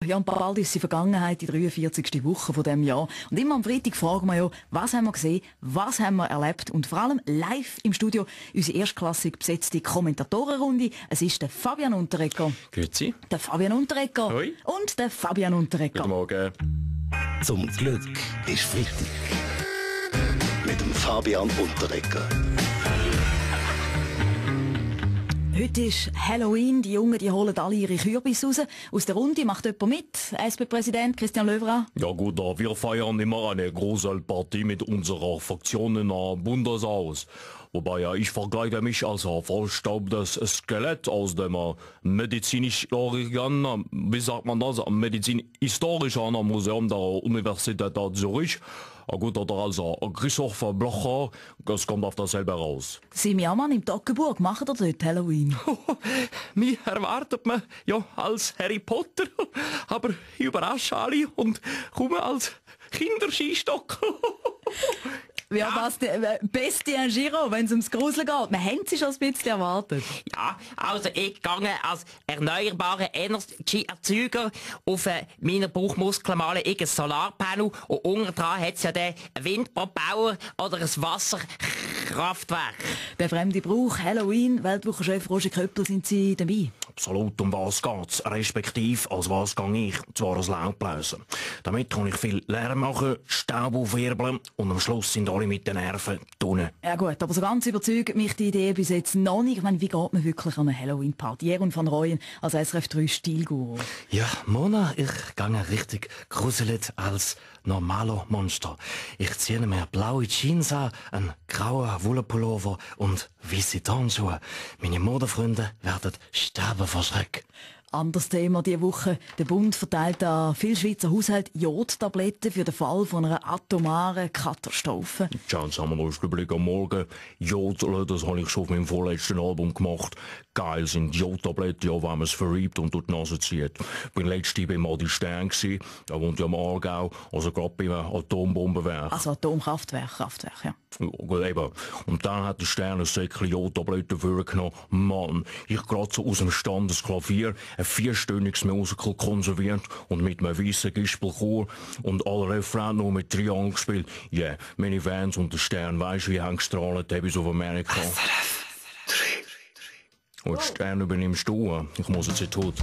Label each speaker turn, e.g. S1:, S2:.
S1: Ja, und bald ist die Vergangenheit, die 43. Woche von diesem Jahr. Und immer am Freitag fragen wir ja, was haben wir gesehen, was haben wir erlebt und vor allem live im Studio unsere erstklassig besetzte Kommentatorenrunde. Es ist der Fabian Unterreger.
S2: Grüezi.
S1: Der Fabian Unterreger.
S2: Hoi.
S1: Und der Fabian Unterreger.
S2: Guten Morgen.
S3: Zum Glück ist Freitag. Mit dem Fabian Unterreger.
S1: Heute ist Halloween. Die Jungen, die holen alle ihre Kürbisse raus. Aus der Runde macht jemand mit. SP-Präsident Christian Löwra.
S2: Ja gut, wir feiern immer eine große Partie mit unserer Fraktion im Bundeshaus. Wobei ja, ich vergleiche mich als ein verstaubtes Skelett aus dem medizinhistorischen, wie sagt man das, medizinhistorischen Museum der Universität Zürich. Gut, oder also Christoph Blocher, das kommt auf dasselbe raus.
S1: Simi Ammann im Toggenburg, macht ihr dort Halloween?
S2: Mich erwartet man ja als Harry Potter, aber ich überrasche alle und komme als Kinderskistock.
S1: Ja, beste ein Giro, wenn es ums Gruseln geht. Wir haben sie schon ein bisschen erwartet.
S4: Ja, also ich gehe als erneuerbare Energieerzeuger auf meiner Bauchmuskeln malen ein Solarpanel und unten dran hat es ja den Windpropeller oder ein Wasserkraftwerk.
S1: Der fremde Brauch, Halloween, Weltwochenchef Roger Köppel, sind Sie dabei?
S2: Absolut, um was geht's? Respektive, als was gehe ich? Zwar als Laubbläser. Damit kann ich viel Lärm machen, Staub aufwirbeln und am Schluss sind alle mit den Nerven tunnen.
S1: Ja gut, aber so ganz überzeugt mich die Idee bis jetzt noch nicht. Ich meine, wie geht man wirklich an eine Halloween-Party? Jeroen van Rooyen als SRF 3 Stilguru.
S3: Ja, Mona, ich gehe richtig gruselig als normaler Monster. Ich ziehe mir blaue Jeans an, einen grauen Wollenpullover und weisse Turnschuhe. Meine Modefreunde werden sterben vor Schreck.
S1: Anderes Thema diese Woche. Der Bund verteilt an viele Schweizer Haushalte Jodtabletten für den Fall von einer atomaren Katastrophe.
S2: Chance haben wir noch Überblick am Morgen. Jodeln, das habe ich schon auf meinem vorletzten Album gemacht. Geil sind Jodtabletten, ja, wenn man es verreibt und durch die Nase zieht. Ich bin letztens bei Madi Stern gsi, da wohnt ja im Aargau, also gerade bei einem Atombombenwerk.
S1: Also Atomkraftwerk, ja.
S2: Ja, gut, eben. Und dann hat der Stern ein Säckchen Jodtabletten vorgenommen. Mann, ich gerade so aus dem Stand das Klavier, ein 4-stündiges Musical konserviert und mit einem weißen Gispelchor und alle Refrain nur mit Triangeln gespielt. Ja, yeah, meine Fans und der Stern, weisst wie gestrahlt habe ich auf Amerika. Und Stern übernimmst du, ich muss jetzt in den Tod.